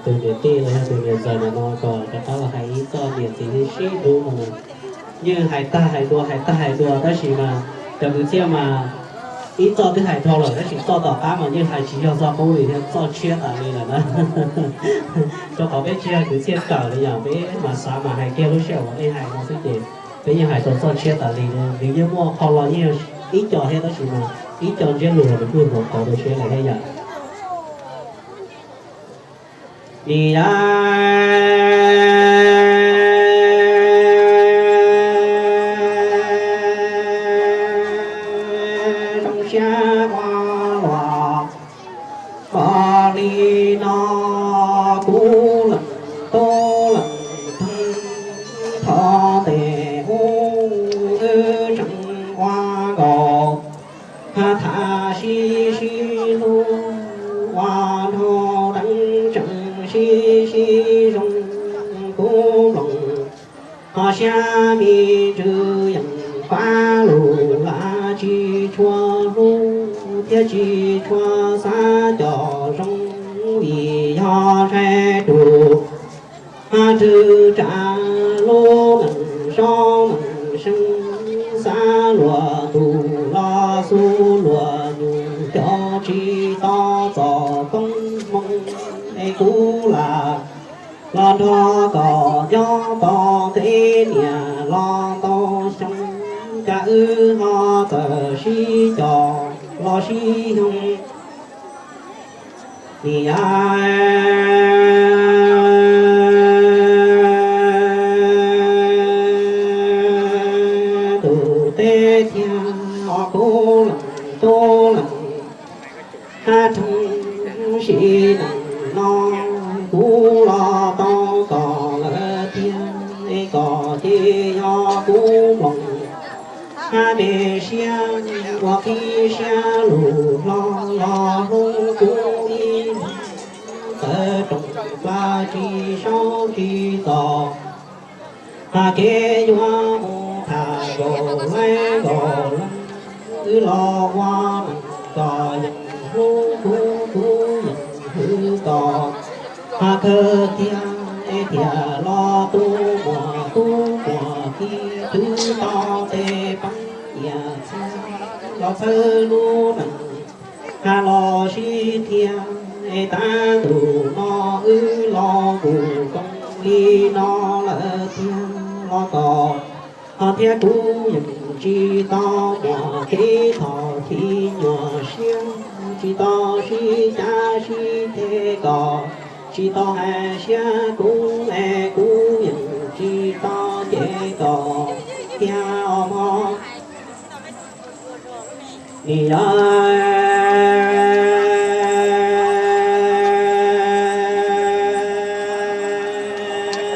tus niam tij los yog tus niam ntxawm no kom rov qab los hais ib txoj niam txiv sib hlub no. Yeej hais tag hais dua hais tag hais dua tab sis mas cov kwv txhiaj mas ib txoj twb hais dhau lawm tab sis txoj tom qab mas yeej hais tsis yog txoj qub li thiab, txoj tshiab tas li lawm na. Rau qhov peb tsis yog kwv txhiaj kawm li yom, peb mas xav mas hais kiag lub sij hawm uas nej hais no xwb ces peb yeej hais tau txoj tshiab tas li. Nws yeej muaj qho los yeej ib co thiab tab sis mas ib co ntsiab lus los nws kuj hnov qhov rau siab lawm thiab yom. Nim yog zoo siab ua luaj, ua li no kuv leej tub leej theej thov tes ub wb tseem ua nkaus, ha tham sib sib hlub ua dhau teeb tseem sib sib zoo. Kuv mloog ho siab me ntsws yeej fab lug, lam tsis tshua hlub thiab tsis tshua xav cov zoo, vim yog saib rau ha rwg tsav lub neej saub neej seev, xav luag tus los xub luag nyuj, cov tsis tau txoj koob hmoov es kuv lam los nrog koj nyob pom ntev niam los ntau xyoo, cas wb ho txawm sib cog los sib hloov. Nim yog tus teb thiab os kuv leej tub leej, ha rheev sim neej no kuv los tau koj lawm tiag, es koj ces yog kuv mloog, ha me siab ua qhib siab lug hlo los hlub kuv ib leeg, tawv rooj plag tsis saub tsis txog, ha kev yuav mus tham nkaus laib nkaus leej, wb los ua neej koj yeej hlub kuv, kuv yeej hlub koj, ha kawg tiag es thiaj los tu muaj tub muaj ki, twb tau tej peev nyiaj txiag los txhawb lub neej, ha los sib thiaj es tav ntuj no wb los mus koom li no lawm tiag los koj, ho thiab kuv yeej tsis tau muaj kev thov thiab nyuaj siab, tsis tau sib cav sib ceg, koj tsis tau hais siab kuv es kuv yeej tsis tau cem koj tiag os mog. Nim yog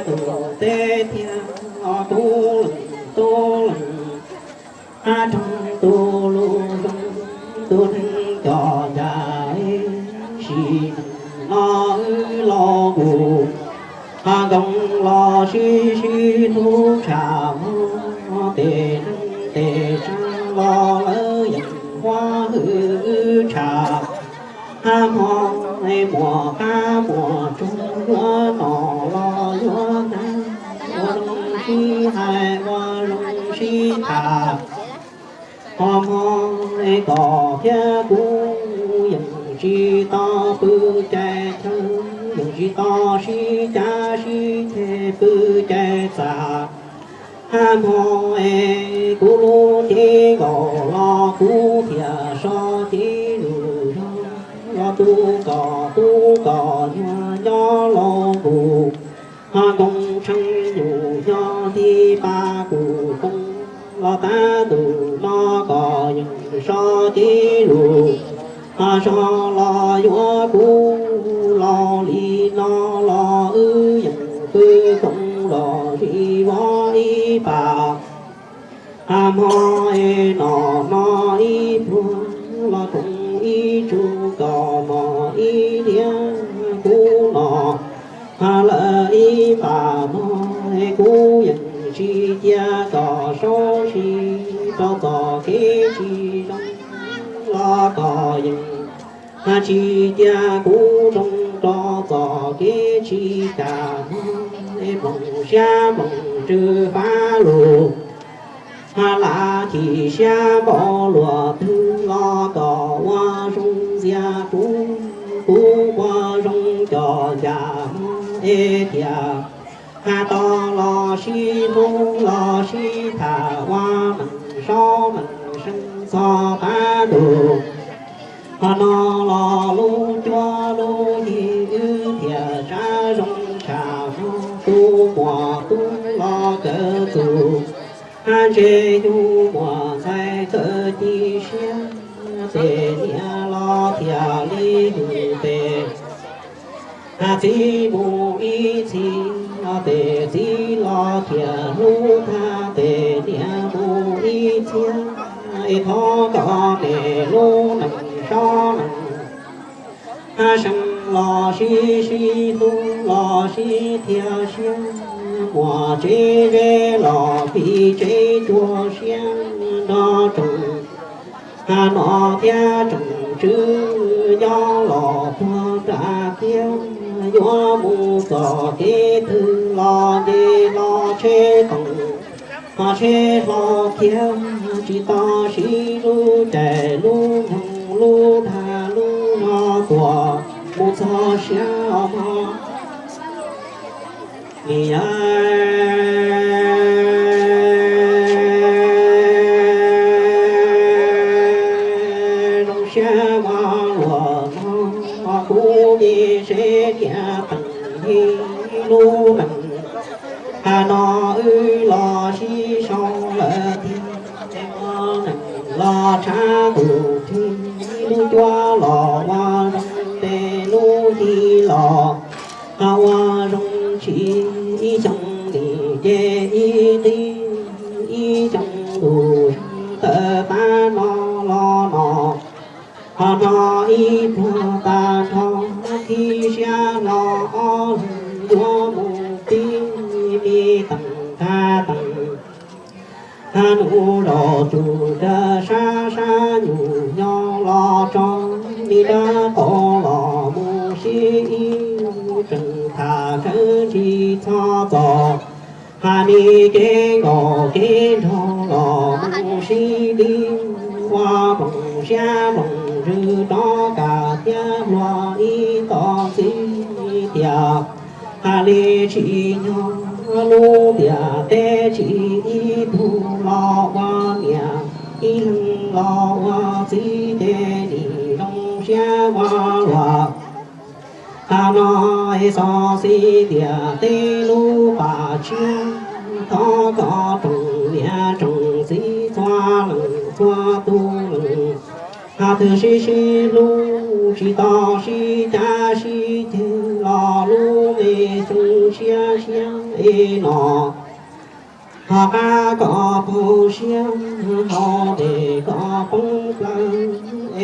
tus teb thiab os kuv leej tub leej, ha rheev tus lus zoo tus neeg coj ncaj, sim neej no wb los mus, ha nkoos los sib sib hlub tshaj hmo, tej neeg tej tsav los lawv yeej huab hwm wb tshaj, ha hmo es muaj qab muaj tsuag yuav noj los yuav hnav, ua zoo sib hais ua zoo sib tham. Ho hmo es koj thiab kuv yeej tsis tau pw caij chaw, yeej tsis tau sib cav sib ceg pw caij txaj, ha hmo es kuv lub cev nkaus los kuv thiaj so cev lus zog, los tu koj tub koj nyuag nyob los mus, ha koom tsheej nyuj nyob nti pa kuv koom, los tav ntuj no koj yeej so cev lus, ha so los yuav kuv los li no los wb yeej pw koom los zis vov ib pas. Ha hmo es no no ib pluag los koom ib tsu koj mog ib liab kuv no, ha lawm ib pas no es kuv yeej tsis cia koj saub si rau txoj kev tsis zoo, los koj yeej ha tsis cia kuv zoo rau txoj kev tsis cas muag, es nplooj siab nplooj ntsws fab lug. Hab lam chim siab npaum luag twg los kom ua zoo ntxias kuv, kuv ua zoo cov ncas muag es tias, hab tau los sib hlub los sib tham ua neej saub neej seev txog qab ntuj. Hab no los lub cuab lub yig wb thiaj tsav zoo tshaj muag, tub muaj tub los kawg txuj, hab ntsej nyug muaj ntxhais kawg ci siab, tes niam los thiaj li hwm tes. Hab txiv mus ib txhis, tes txiv los thiaj hlub tag, tes niam mus ib txhis, es thov kom nej lub neej saub neej seev los sib sib hlub los sib thiaj siab, muaj tsev ze los piv tsev cuag siab nrog tsoom, hab nom thiab tsoom tswv nyob los puag nram kiab, yuav mus txoj kev twg los nce los tsheb toom, hos tsheb hlo kiag, tsis tau siv lub caij lub nyoog lub dag lub zog tuaj mus txog siab os mog. Ni yog zoo siab ua luaj no, kuv yeej seb tias teem yig lub neej, hab no wb los sib sau lawm tiag, ua neej los tshav ntuj nrig, lub cuab los ua zoo tes lub yig los hab ua zoo tsis ib xyoo nim ces ib nqi, ib xyoo ntuj tawm tag no los no, hab no ib pluag tag nrho, khib siab los ob leeg yuav mus pib, me teem nkag teem, hab nub zaug tsuj dawg sab sab nyuj nyob los tso, me dab qau los mus sib ib, tseem tham tsawv tsis txhob txog, hab me kev nkauj kev nraug los mus sib dib, ua nplooj siab nplooj ntsws rov kam thiab hluas ib tog txiv tias, hab li tsim nyog lub ntiaj teb tsim ib tug los ua niam, ib leeg los ua txiv ces nim zoo siab ua luaj. Hab no es xov xwm ntiaj teb lub pas tshiab, thov kom tsoom niam tsoom txiv txhua leej txhua tug leej, hab twb sib sib hlub tsis tau sib cav sib ceg los lub me xyoo siab siab no, hab qab kom poob siab, hau tes kom poob plawv,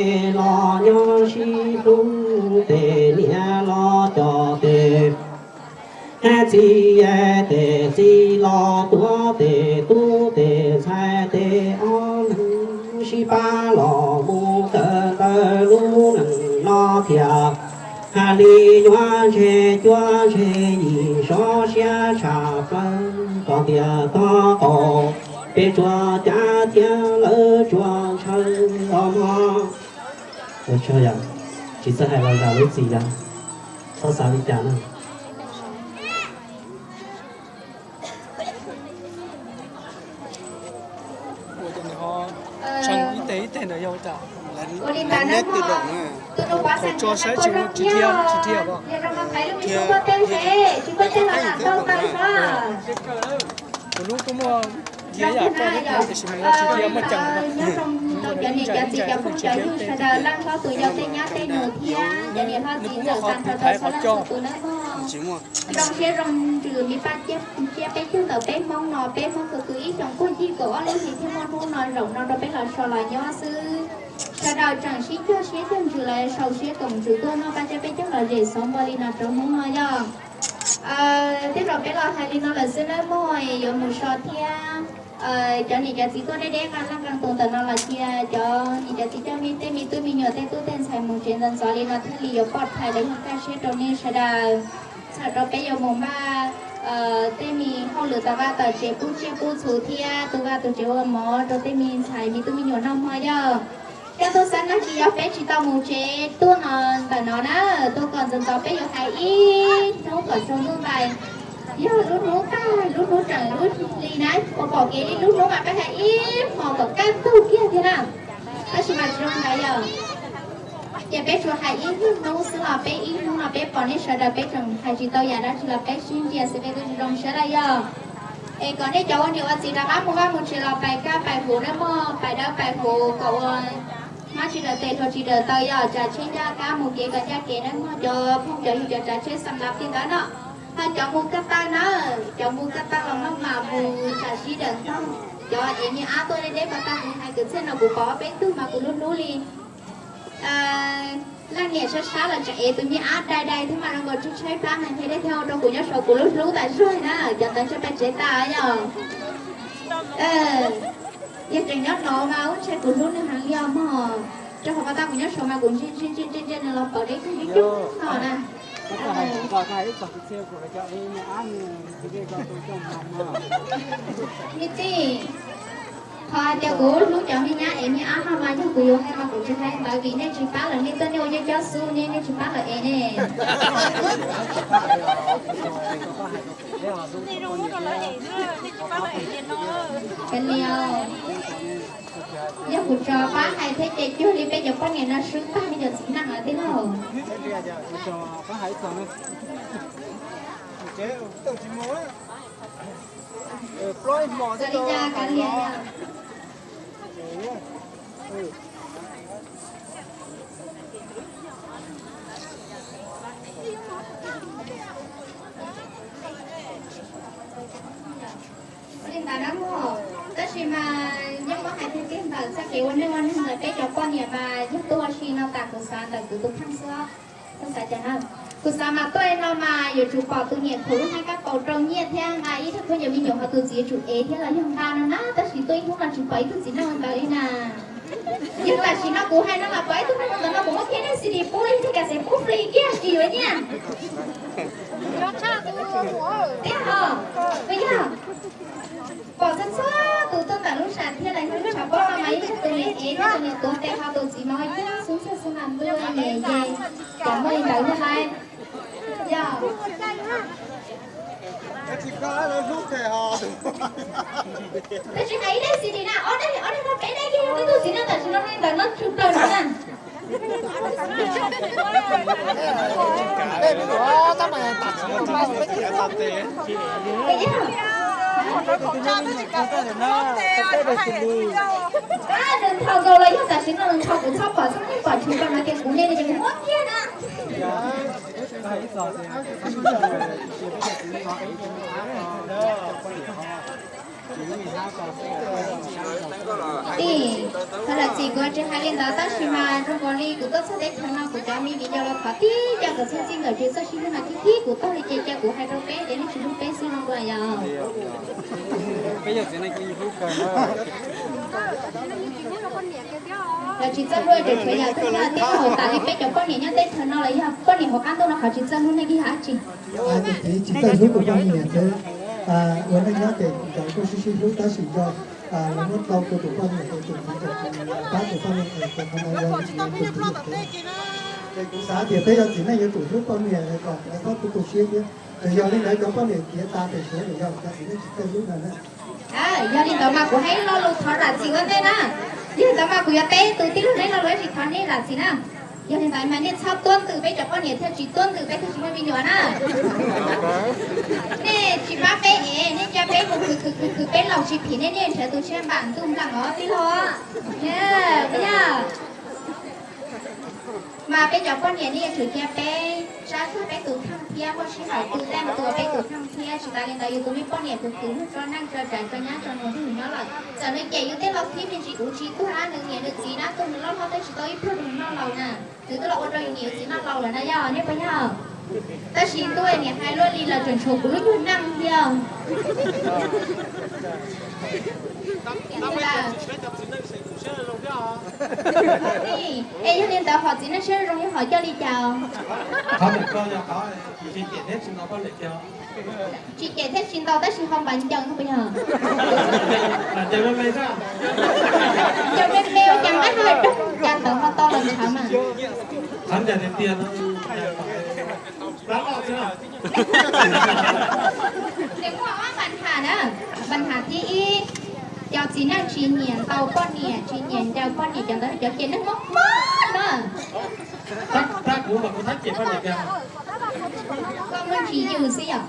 es los nyob sib hlub, tes niam los coj tes, hab txiv tes txiv los tuav tes tub, tes ntxhais tes ob leeg, sib pab los mus kawm ntawv lub neej no thiab, hab li yuav ntseg cuab ntseg yig sov siab tshaj plaws kom ntiaj teb qaum, peb tsuas cav thiab lawv tsuas ntshaw os mog. Ua tsaug yom, tsis txawj hais los zam lub txim yom, txhob xav li cas na. Ua cas nws ho tshee ib teg ib teg ntawd yog ua cas? Ua li ntawd na, thaum tso saib tsis ua tsis dhia, tsis dhia os. Tus lub tuaj muaj dhia yam koj thiab tiam sis mas yog tsis dhia muaj ceem. Nyob zoo rau cov niam cov txiv cov phooj cov ywg sawv daws, leej hlob tus yau tej nyab tej nus thiab cov niam hlob txiv ntxawm tag nrho rau sawv daws txhua tus nawb mog. Zoo siab zoo ntsws li paj ciab peb caug ntawm peb Hmoob no, peb Hmoob kwv kwv ib xyoos puag yig kaum ob lub hlis thiaj muaj hnub no zaum no rau peb los so los nyob xwb. Sawv daws tseem sib cog siab cog ntsws los sau siab koom ntsws tuaj noj paj ciab peb caug lom zem xov npua li no rau Hmoob no yog. Tej zaum peb los hais li no lawm xwb nawb mog, yuav mus so thiab. Cov niam cov txiv tuaj deb deb nqa laj nqa tus ntawm no los cia cov niam cov txiv coj me tej me tub me nyuam tej tub tej ntxhais mus tsev ntxov ntxov li no thiaj li yuav poj thai los yog kaj siab rau nej sawv daws. Thaum rau peb yuav mus npaj tej me hauj lwm tom vaj tom tsev pub tsiaj pub txhu thiab tu vaj tu tsev ua mov rau tej me ntxhais me tub me nyuam noj hmo yog. Coj tuaj xav nag tsis yog peb tsis tau mus tsev tuaj no ntawm no na, tuaj kom ntxov ntxov peb yuav hais ib hnub kom tsaus ntuj ntais. Yog lub hnub tag lub hnub tseem lub hli na, ua pom kev li lub hnub mas peb hais ib hmos kom kaj ntug kiag thiab na. Tab sis mas tsis zoo ntawd yog, ces peb tsuas hais ib hnub xwb los peb ib hnub no peb pom nej sawv daws peb tseem hais tsis tau yam dab tsi los peb sib ntsia xwb peb twb zoo siab lawm yog. Es kom nej cov ua niam ua txiv rov qab mus vaj mus tsev los pais kab pais huv nawb mog, pais dawb pais huv kom ua hmab tsis daws tes hlua tsis daws taw yog, tsav tsheb ncaj qab mus kev kom ncaj kev nawb mog, cov phooj cov ywg cov tsav tsheb xa nqa ti ntawd no. Ho cov mus kaj tawg na, cov mus kaj tawg los maj mam mus tsam sib daws ntog. Cov ev me ab tuaj deb deb pas tag kuv hais kwv txhiaj no kuv pom ob peb tug mas kuv hlub hlub li. Leej niam sab sab los tseem ev tus me ab dai dai thiab mas zoo nkaus tshaib tshaib plab mas ntshe dej thiab ua rau kuv nyob saud kuv hlub hlub tas zog na, cov ntawd ntshe peb tsev tas yog. Yog tseem nyob nov mas ub ntshe kuv hlub nws heev li os mog. Rau qhov pas tag kuv nyob saud mas kuv ntsia ntsia ntsia ntsia nws los pawv deb kawg coob no na. Me tij, qhov hais tias kuv hlub cov me nyab ev me ab no mas yog kuv yuav hais mas kuv tsis hais ntawd vim nej tsis pab lawm nej tuaj nej ua cov cov xub nej nej tsis pab lawm es ne. Kav liam, yog kuv tso pab hais thiab ces cuag li peb cov poj niam no swb tag li cov txiv neej lawm thiab lauj. Txawm li cas kav liam yom. Li ntawd na mog, tab sis mas nyob muab hais tiag tiag ntawm txoj kev ua neej ua neeg ntawm peb cov poj niam mas yog tuaj ua si no tas kuv xav ntawm kuv tus kheej xwb. Kuv xav mas tuaj no mas yuav tsum pom tus niam khuv lub hnab kab paus rau nyiaj thiab nqa ib tug khaub ncaws me nyuam ho tus txiv yuav tsum ev thiab los yog nqa no na, tab sis tuaj ib hnub no tsis pom ib tug txiv neej ntawd li na. Yog tam sim no kuv hais no mas pom ib tug neeg ntawd no kuv muab kiag nej C D pub li thiaj kam xev pub fli kiag tsis yuav nyiaj. Tiag ho, puas yog? Pom txog txog tus tuaj ntawm lub sam thiab lawv yog lub tshav pob no mas ib tug niam ev thiab tus niam tuav tes ho tus txiv mas ib tug xub ntxhiaj xwb mas ntuj me ye, cas muaj li ntawd thiab lauj. Yog. Tab sis hais ib daim C D na, ob daim, ob daim no peb daim kiag yog ib tug txiv neej tam sim no li ntawd no tshwm plaws no na. Nws nthau nkaus los yog tam sim no nws nthau kuv txhob pom txhob nej pom tshwm plaws no tias kuv ne nws ces kuv muab kiag na. Tij, thov zam txim kuv tsis hais li ntawd tab sis mas zoo nkaus li kuv tuaj txog teb chaws no kuv cov me viv ncaus los thov tib co kom txhob txij nkawm tsis txawj sib hlub mas tib tib kuv tag li ces cia kuv hais rau peb tias nej tsis hlub peb xwb no puas yog? Lawv tsis txawj hlub ces tsuav yam twg no thiab, hauv tas li peb cov poj niam nyob teb chaws no los yog poj niam hauv qab ntuj no qhov tsis txawj hlub nej yog dab tsi? Tus txiv tsis txawj hlub tus poj niam xwb. Ua neej nyob ces nkawd kuj sib sib hlub tab sis yog lawv muab tau tus poj niam ces tus txiv ces tsis pab tus poj niam es qhov no yog tsis yog tus txiv yam kev. Ces kuv xav tias peb yog txiv neej yuav tsum hlub poj niam kom nkawd txhob tu tu siab thiab. Txawm yog li ntawd cov poj niam khiav tas pem suav los yog cov txiv neej tsis txawj hlub ntag na. Yog li ntawd mas kuv hais lo lus thov zam txim ua ntej na. Yog li ntawd mas kuv yuav teb tus tij laug neb lo lus tsis thov nej zam txim na. Yog li ntawd mas nej txhob tuab ntws peb cov poj niam thiaj tsis tuab ntws peb thiaj tsis muaj me nyuam na. Nej tsis pab peb es nej cia peb mus khwv khwv khwv khwv peb laus tsis phim nej, nej nrhiav tus tshiab npam ntuj npam os tij laug. Yog mas peb cov poj niam nej yuav tsum cia peb sab tsuag peb tus kheej thiab muaj sij hawm tu teej tua peb tus kheej thiab. Tsis tas li ntawd yus tus me poj niam tus kwv tso neej tso tsam tso nyab tso nus nrog yus nyob lawm, txawm nws cem yus tej lo khib me ntsis kuv tsis tuag na, nws niam nws txiv na tuag nws loj hlob twb tsis tau ib pluag nws noj laus na, nws twb los ua rau yus niam yus txiv noj laus lawm na yog nej puas yog? Tab sis ntuj, niam hais luaj li los tseem tshuav kuv lub nyuag neej thiab. Es yog li ntawd hom txiv neej siab zoo yog hom coj li cas? Tsis cem thiab tsis ntau tab sis ho npav ncaws no puas yog? Ncaws me me ua cas nqaij ho doog, cas tawv ho to los ntshav mas. Ces muaj ob npa nham na. Npa nham thib ib, cov txiv neej tsis nyiam ntaus poj niam, tsis nyiam ncaws poj niam, cov ntawd cov ces neeg mob mob na. Koj muaj ntsis yws xwb yom.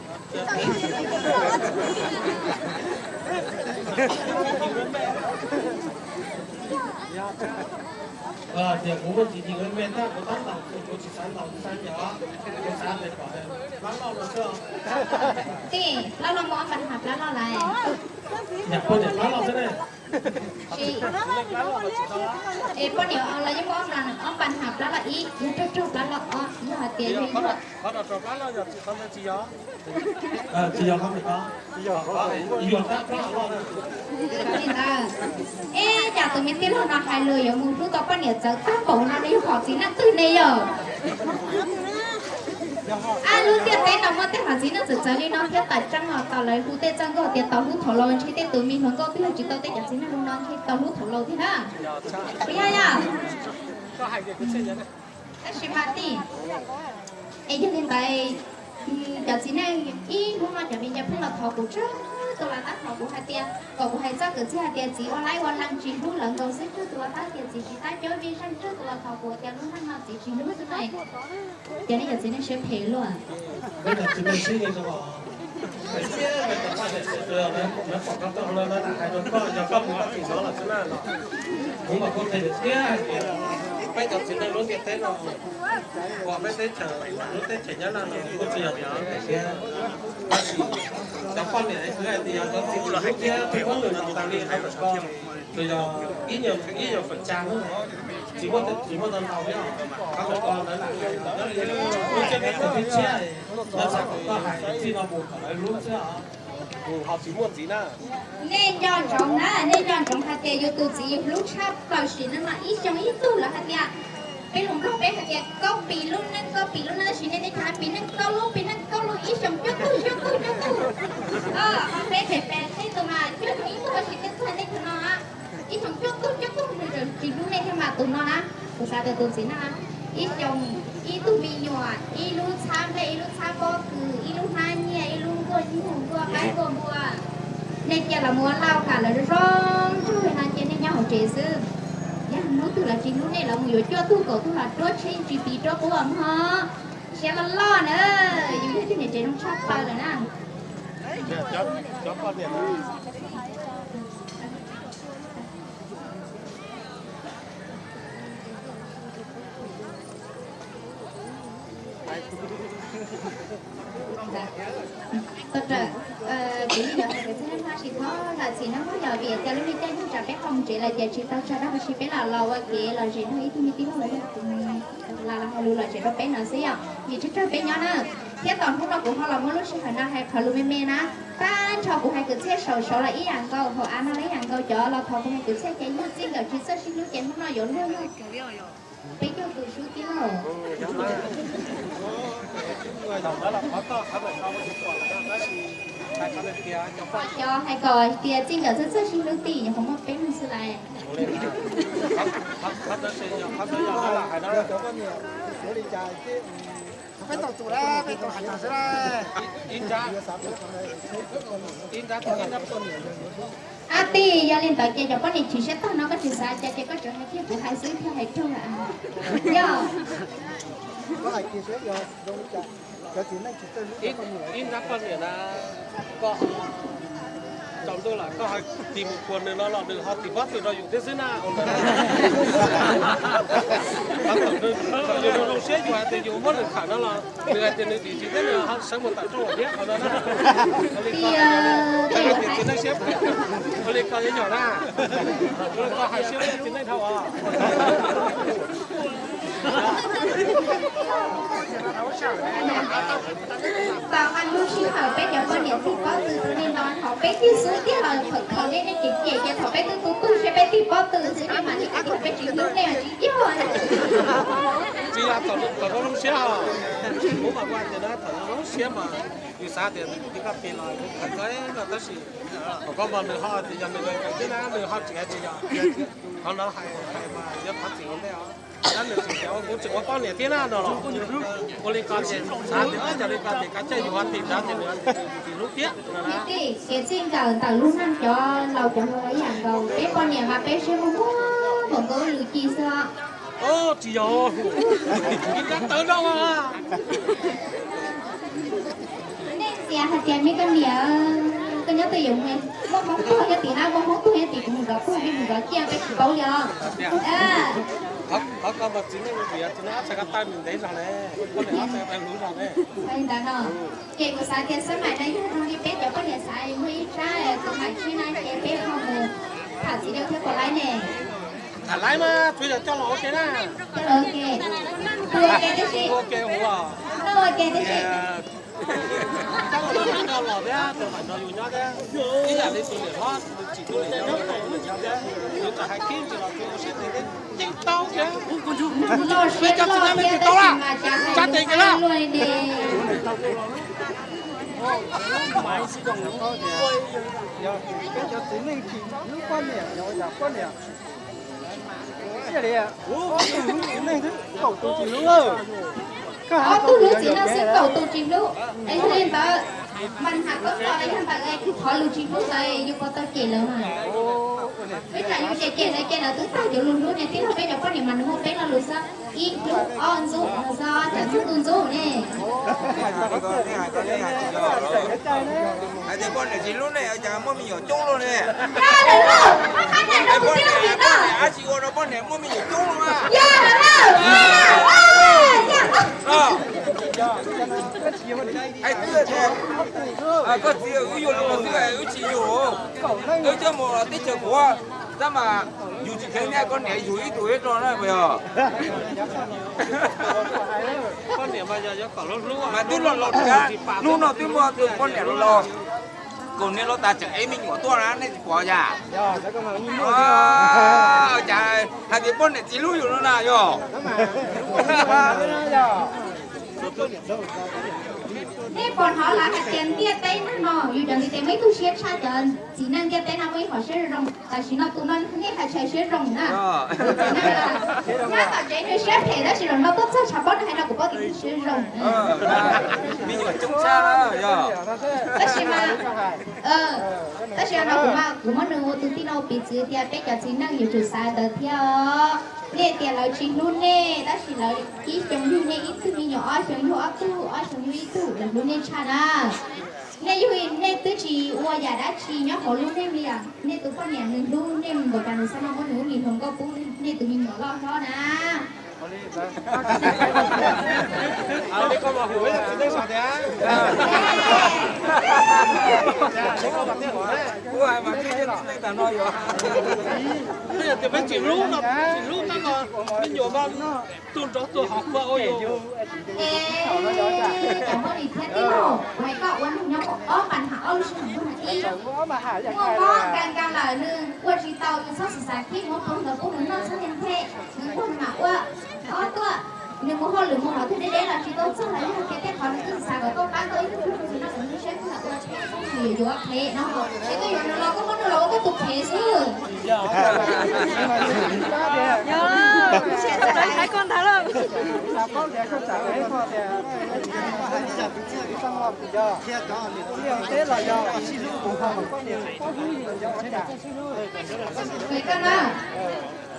Tias kuv muaj ntsis yws me me tab kuv tab ntaus kuv tsis xav ntaus xav ncaws, kuv xav tias kom plab loj no xwb. Tij, plab loj muaj ob npa nham plab loj lawm. Yam poj niam plab loj xwb ne. Es poj niam los yeej muaj ob npa nham plab loj ib, yog raug raug plab loj ob, yog hais tias yog qhov no rau plab loj yog tsis qhov ntawd tsis yog. Tsis yog qhov ntawd, yog tab plab loj. Eb, cas tus me tij laug no hais lus yuav mus hlub tau poj niam txawv tag npaum no ne, yog hom txiv neej twg ne yog? Ab, lub ntiaj teb no muaj tej hom txiv neej txawv txawv li no thiab. Tam tseeb los tau lawv hu tej txawj nkauj tias tau hlub thaum laus, ntshe tej tus me hluas nkauj twb yog tsis tau tej cov txiv neej zoo no ntshe tau hlub thaum laus thiab na. Puas yog yom? Tab sis mas tij, es yog li ntawd, cov txiv neej ib hnub no cov viv ncaus pheej los thov kuv tsawg tus los tab thov kuv hais tias kom kuv hais txoj kwv txhiaj hais tias txiv ua laib ua leej tsis hlub lawv nkaus xwb, tsawg tus los tab tias txiv tsis tab cuab vij zeej, tsawg tus los thov kuv tias lub neej no txiv tsis hlub xwb na. Cov nej cov txiv neej siab phem luaj. Peb cov txiv neej sib li zoo os. Lawv pom koj tau no lawv hais rau koj, yog koj mus koj tsis hnov lawm xwb na los. Kuv mas kuv qhia lawm thiab hais tias peb cov txiv neej lub ntiaj teb no, pom peb teb chaws, lub teb chaws Nyab Laj no kuj tsis yog tias phem thiab. Tab sis cov poj niam es kuv hais tias yog cov txiv tsis hlub thiab peb muab lwm tus tas li hais rau koj, tsuas yog ib nyuag, ib nyuag feem tsam xwb, tsis muaj, tsis muaj ntau ntau thiab. Qhov ntawd ko lawv lam hais, lub ntiaj teb thaum thib tshiab lawv xav kom koj hais txij no mus kom lawv hlub xwb os. Nej nco ntsoov na, nej nco ntsoov hais tias yus tus txiv yus hlub tshaj plaws sim neej no ib xyoos ib tug lawv hais tias, peb lus Nplog peb hais tias kaub pis lub neej, kaub pis lub neej, tab sis nej teb chaws hais pis neej kaub lub, pis neej kaub lub, ib xyoos cuaj tug, cuaj tug, cuaj tug. Ho peb pem pem tej tus mas cuaj xyoos ib tug, tab sis tej txog nej tug no ib xyoos cuaj tug, cuaj tug, nws tseem tsis hlub nej thiab mas tus no na. Kuv xav tias tus txiv neej ib xyoos ib tug me nyuam, ib lub txhab nplej, ib lub txhab pob kws, ib lub hnab nyiaj, ib lub nkuaj nyuj, nkuaj qaib, nkuaj npua, nej cia los mus ua lauj kav lawv zoo zoo nraug li no cia nej nyob hauv tsev xwb. Yog hnub twg lawv tsis hlub nej lawv mus yuav cuaj tug kaum tug los ruab tsheb tsis piv ruab qub mog. Siab loj loj na, yus yog tug niam tsev zoo tshaj plaws lawm na. Tau raws, kuv yeej yuav hais tias txog nej hmab tsis txhob zam txim nawb, yog vim tias lub neej caij nyoog tsam peb qhov mus tsev lawm ces tsis tau tso dab, tab sis peb lam los ua kev lom zem nrog ib tug me tij laug los yog tus me las los hais lus lom zem rau peb no xwb yom, vim tsawg tsawg peb nyob na. Thiab tom hnub no kuv ho los muab lub sij hawm no hais qhov lus me me na, tag nrho kuv hais kwv txhiaj saum saud los ib yam nkaus, hauv av no los ib yam nkaus, cov los thov kuv hais kwv txhiaj ces yog txij nkawm tsis txawj sib hlub ces hnub no yuav luag yog peb caug tus sub tij laug. Cov hais kom tias txij nkawm txawj txawj sib hlub tij nyuam qhuav muaj peb leeg xwb lawm. Ab tij, yog li ntawd ces cov poj niam chim siab tag no koj tsis xav cas ces koj tseem hais kiag kuv hais xwb thiaj hais raug lawm. Yog ib nrab poj niam na, koj tsaus ntuj lawm koj ho tig mus puag nws no los nws ho tig pob tw rau yus thiab xwb na. Yus zoo zoo siab yus hais tias yus muab nws tham no los nws hais tias nws dim tsis teb nws sawv mus tawm rooj thiab qhov no na. Ua li ko, txiv neej siab, ua li ko yuav yog na. Ua li ko hais siab txiv neej dhau os. Tau lub sij hawm peb cov poj niam txij Pob Tw rau nej no, thaum peb twb xub tiag los thaum nej nej cem cem ces thaum peb twb tu tu siab peb txij Pob Tw xwb nej mas nej tias peb tsis hlub nej mas tsis yog. Tsis yog thaum lub siab os, kuv mas kuv hais tias na thaum lub siab mas yus xav tias nws kuv twb koj pis los kuv khaws koj no tab sis thaum koj mas nws ho tias yog nws nws khaws twb na nws ho tsis hais tsis yog. Qhov no hais hais mas yog thov txim ua ntej os. Tab nws tsis tias kuv tseem ua poj niam thiab na no los ua li ko ces xav tias yog li ko ces kav tsij yus ho tim nrad ces nws ho tim hlub thiab no na. Ces txij nkawm ntawm lub neej cov laus cov hluas ib yam nkaus, peb poj niam mas peb siab muag muag npaum nkaus lwm ci xwb. Tsis yog, tsis kab tawv no. Nej ntxias hais tias me koj niam, koj nyob twj ywm muaj hmoob tuag nyob tim na, muaj hmoob tuag nyob tim kuv mus zov tuag, peb mus zov ciaj peb tsis paub li os. Qhov ko mas txiv neej vim txiv neej ob txhais ko taw nws ntev zog ne, poj niam ob txhais ko taw luv zog ne. Li ntawd no, ces kuv xav tias xab maim no yog zoo li peb cov poj niam xav muaj ib tsab kuv mam tsib na ces peb ho mus tham txiv dau thiab puas laib ne? Tham laib mas tsuav yog coj los ua ke na. Coj los ua ke. Ua ke tib si. Ua ke ua ke tib si. Tab sis mas no los thiab tus mam nrog yus nyob thiab, ib yam li tus niam hlob tsis tus niam yau los yus nyob thiab, yus txawm hais khib ntsis los tsuas ua siab ntev thiab yeej tau thiab. Peb cov txiv neej twb tsis tau lawm, tsa tes kiag lawm. Peb cov txiv neej tsis hlub poj niam, poj niam Ob tug hlub txiv neej xwb kaum tus tsis hlub. Es yog li ntawd, mas hais koj tau yog ntawm qhov lus tsis hlub ntawd yus puas tau cem lawv mas? Peb tsam yus cem cem lawv ces lawv twb tag cov lus hlub ne, tij laug peb cov poj niam mas nws muaj peb lo lus xwb, ib hlub ob ntxub no xwb, tsam ntxub tus ntxub ne. Hais tias poj niam tsis hlub nej cas muaj me nyuam coob luaj ne. Poj niam, poj niam ab tsis ua rau poj niam muaj me nyuam coob luaj. Koj txiv wb yuav luag xwb wb tsis yug, wb coj mus teb chaws kuv, tab mas yus tsis kheev thiab koj niam yug ib tug ib rog na puas yog? Mas twb los los tiag, hnub no twb muaj tus poj niam los los, kaum niam los tas tseem ev me nyuam tuaj na nej tsis pom yam? Cas hais tias poj niam txiv hlub yus no na yog? Nej pom hnov lawv hais tias ntiaj teb neeg no yus cov ntiv tes muaj ib tug siab tshaj cov txiv neej ntiaj teb no muaj ib qhov siab zoo. Tam sim no tus no nej hais tshaj siab zoo na. Nyob tom tsev nws siab phem tab sis los no tuaj txog tshav pob nws hais no kuv paub tias nws siab zoo. Tab sis mas, tab sis no kuv mas kuv muab nws ua tus tij no piv txwv tias peb cov txiv neej yuav tsum xav ntawd thiab os. Nej tias lawv tsis hlub nej tab sis lawv ib xyoos yug nej ib tug me nyuam, ob xyoos yug ob tug, ob xyoos yug ib tug, lawv hlub nej tshaj na. Nej yug nej twb tsis ua yam dab tsi nyob hauv lub neej li os. Nej tus poj niam nws hlub nej npaum cas nws xav muab nws lub me hluas nkauj pub nej tus me nyuam loj hlob na. Peb tsis hlub no, tsis hlub tab no me nyuam mas tuag nrov tuag hov kua ua yus. Cov poj niam thiab tij laug, kuv hais koj ua neeg nyob muaj ob npa ham ob lub sij hawm, npa ham ib, muaj mob nkees nkees lawm nws ua tsis tau, nws txhob xav xav khib, muab pub ntawd pub nws noj txhob nthe nthe, nws tuag nws mam ua. Ob tuaj, nws mus hauj lwm mus hov twg deb deb los tsis tau txog los yog tias tej qhov nws twb xav kom koj pab koj ib tug hlub nws no kom nws saib nws ua tsheb nws yuav yuav qhev no, ces koj yuav nws los koj muab nws los ua koj tus qhev xwb.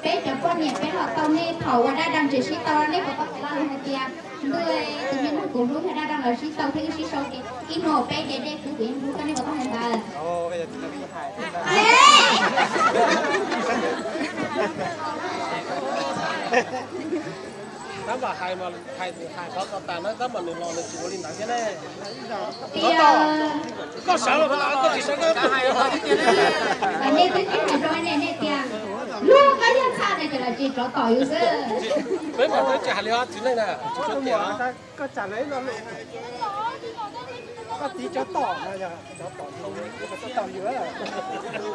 Peb cov poj niam peb los tau nej thaum ua dab dab tseem sib tau, nej puas tau hais lo lus hais tias ntuj, tus me neeg kuv hlub yog dab dab los sib tau thiab wb sib sau ces ib hnub peb de dej kub kuv yeej hlub koj, nej puas tau hais ntawd? Tab mas hais mas hais hais qhov ko tas na, tab mas nws los nws tsis ua li ntawd thiab ne. Tias koj sawv los koj tsis sawv koj hais nej twb hais rau nej nej tias lub koj yog txhaj Ces los tsis tsov tom yus xwb. Peb mas twb tsis hais li os txiv neej na, tsis tsov tias. Koj txiv tsov tom,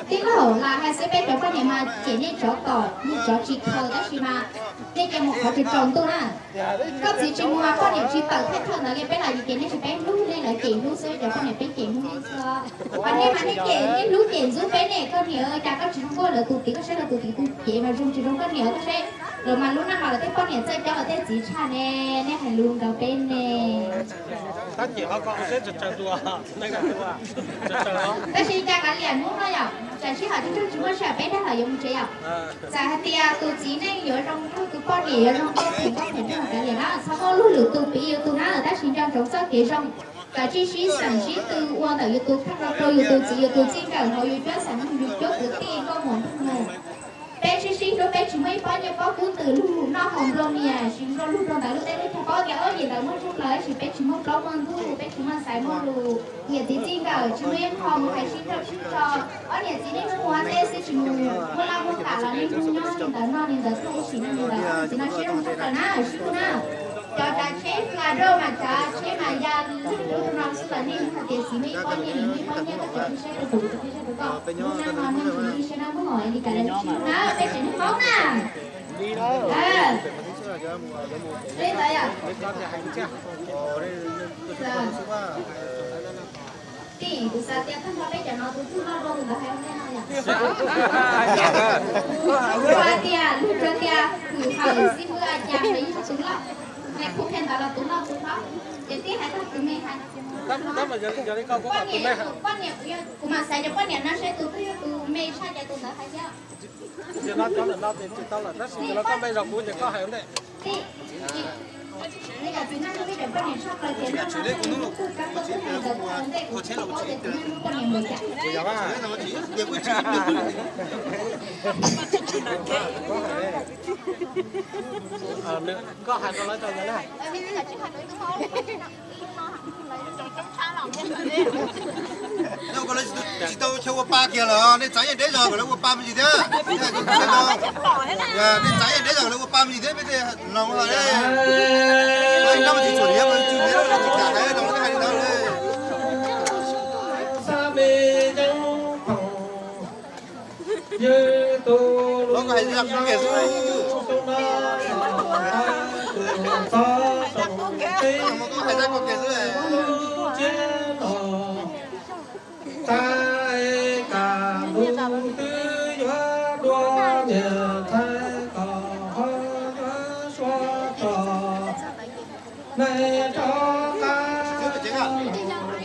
tib laug lam hais xwb, peb cov poj niam mas cem nej tsov tom, nej tsov tsis khaws tab sis mas nej cia mus qhov tsaus tsaus ntuj na. Koj txiv tsis mus mas poj niam tsis tawm thawj thawj ntawd li peb los yus ces nej tsis peb hlub nej lawv cem hlub xwb, cov poj niam peb cem hlub nej xwb. Mas nej mas nej cem nej hlub cem ntxub peb ne, koj niam cas koj tsis zoo nkauj lawv tus tid, koj saib lawv tus tid tus cev mas zoo tsis zoo koj niam, koj saib lawv mas lub neej mas lawv tej poj niam txawj coj lawv tej txiv tshaj ne, nej hais lus nkaus peb ne. Tab sis cas kav liam hnub no yom, tsam sij hawm tsis muaj sij hawm peb rov los yuav mus tsev yom. Txawm hais tias tus txiv neej yuav zoo nraug tus poj niam yuav zoo nkauj phem nkauj phem nraug kav liam na, txhob muaj luag lwm tus piv yus tus na, tab sis nco ntsoov txoj kev zoo. Kom tsij sib xeem sib tw ua ntawm yus tus kheej rau yus tus txiv yus tus txij nkawm hauv yus cuab xam neej yus cuab kwv tij nkauj muam nraug nus. Peb sib sib hlub, peb tsis muaj ib pob nyiaj pob kub ntws lug noj haus nplua mias, tsis nplua lug rau ntawd lub teb lub chaw, paub tias ob yim ntawd muaj tshaj plaws tab sis peb tsis muaj plaub muaj ntug, peb tsis muaj xaiv muaj lus, niam txiv txij nkawm tsis muaj ib qho mus hais sib nrauj sib tso. Ob niam txiv niaj hnub mus ua teb xwb tsis mus muaj laj muaj kam los niaj hnub nyob li ntawd noj li ntawd tuaj ib sim neej li ntawd. Txiv no siab zoo tshaj plaws na, sib hlub na. Cov tsav tsheb hla rau mas tsav tsheb mas ya lwj rau no xwb los nej hais tias txiv muaj ib pob nyiaj niam muaj ib pob nyiaj, koj txiv qhib siab rau kuv kuv qhib siab rau koj, hnub no no nej mus ib siab na, muab hais li cas los sib hlub na, peb tsev neeg Hmoob na. Li ntawd yom. Tij, kuv xav tias tag nrho peb cov no tus twg loj dua tus ntawd hais ua ntej no yom. Kuv hais tias lug rau tias hwm hawm xib fwb a cas nws yog tus loj, nais phoo qhia ntawd los tus loj tus hlob, ces tib hais tag tus me hais. Poj niam, kuv mam xaiv cov poj niam no seb tus twg yog tus me tshaj ces tus ntawd hais thiab. Tab sis los koj me zog kuv ces koj hais ua ntej. Koj hais rau lawv tau ntawd na. Tsis tau chaw ua pa kiag lawm, nej txav yeej deb zog kom lawv ua pa me ntsis thiab. Nej txav yeej deb zog kom lawv ua pa me ntsis thiab, peb tej no los ne. Tsis txhuam liab, tsis kam hais los hais li ntawd. Los koj hais tias kuv kiag xwb. Hais tias koj kiag xwb. Tais kam lug twb yuav dua niam tais kom ho yuav suav tso. Nais rov qab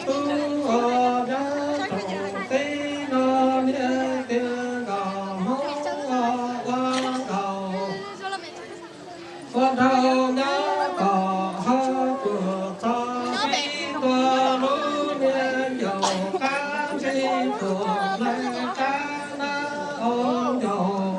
tub os dab tsoom teb no niag tiag nkaus hmoob ua nkaus. Ua nraug nyab kom ho tuam txog pib tua lub niag ncaus qab ntsej tuam nais qab nab o ncaus.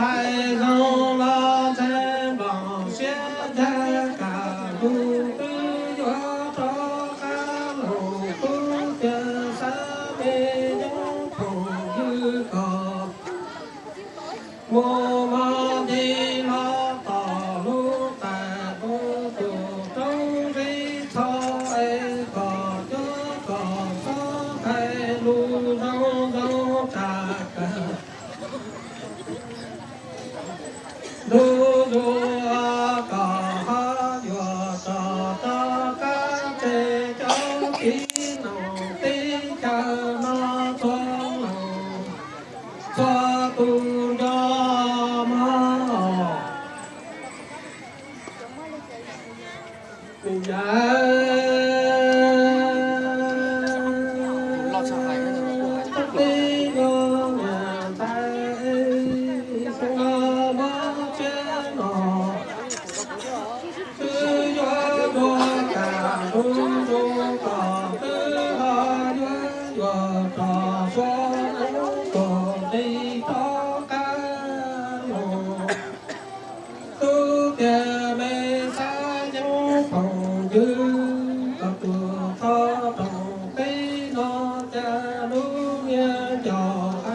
Hais zoo los ntxhais nploos siab ncaj kam lug twb yuav rov qab los tub tiag xav me yeeb phoom ywg kom mus mog nti hlo tom lub tais lub tus roob zeb txho es kom cuab kom txhob hais lus zoo zoo tsam kawg. Lub zug kom ho yuav tso rov qab tseg cov tib neeg teb chaws no txhua leej txhua tus nco mog. Tub tiag me xav yeeb phoom ywg kom tuam txhob roos teb no cas lub niag ncaus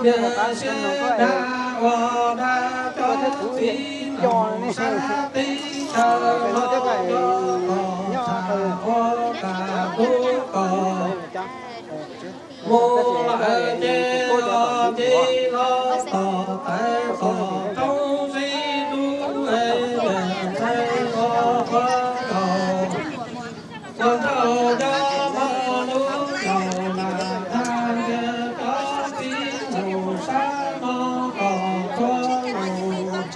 Niam siab dag ua dab cov txiv nraug sab teb chaws los nyob tom tshaj ua tas tub kom mus lawm ces los nce los tom taws tom roob zeb dub es niam ntxhais los ua kaus. Ua nraug nyob hmo lub caum lam tag ntiag cov txiv nraug sab no kom txhua tus,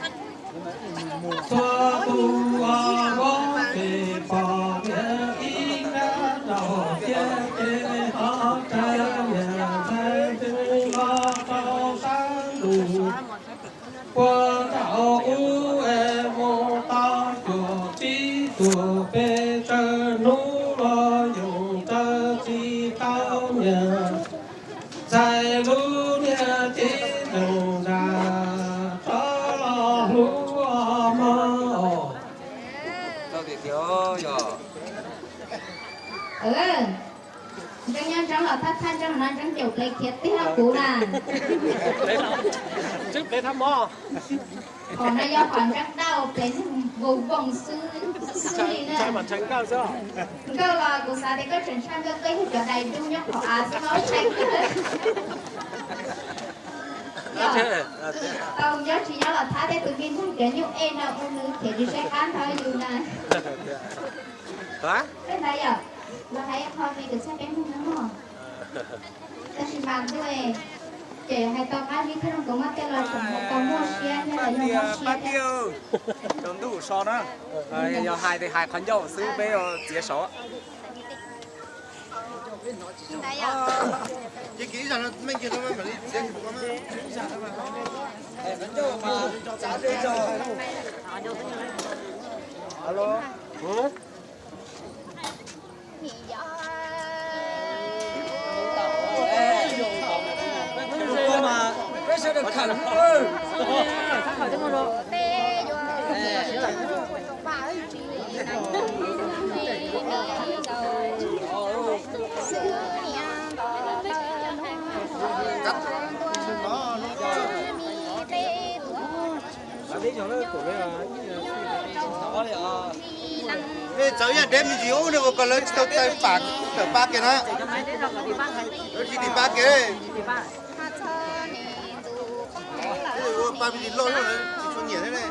txhua tus ua mob ces pom niam ib nrab rau tiag ces ho tsa niam ntxhais twg los rau sab ntuj. Puag nraum ub es mus tau cuaj tsib tuam pes tsawg hnub los yoog raws tsis tau niam ntxhais lub niag cev neeg zam rov los hlub mog. Ntseeb nyob ntseeb los thab thab ntseeb no ntseeb caum plev khiav tiag kuv na. Qhov no yog qhov ntseeb dauj plev neeg voo voos xwb xwb li na. Nkauj los kuv xav tias koj tseem ntshai nkauj, koj yog cov dais dub nyob qhov av xwb los ntshai kawg. Tau nyob tsis nyob los thab tej tus me neeg cov nyuj ej no ua nws khiav tsis saib qab nrog yus na. Peb ntawd yom, los hais qho me tus txhaj peb mug no mog. Tab sis mas ntuj, ces hais tau qab zib thiab zoo nkaus muab tej los tseem hais tau muaj siab thiab los yog muaj siab thiab. Rau ntuj so na, yog hais tes hais qhov ncauj xwb peb txiav saud. Txawv yam deb me ntsis ub, nws ua kom lawv tsis tau taw pam tawm pa kiag na. Lawv tsis tim pa kiag. Ua pa me ntsis loj lawv tsis tshua nyiam thiab ne.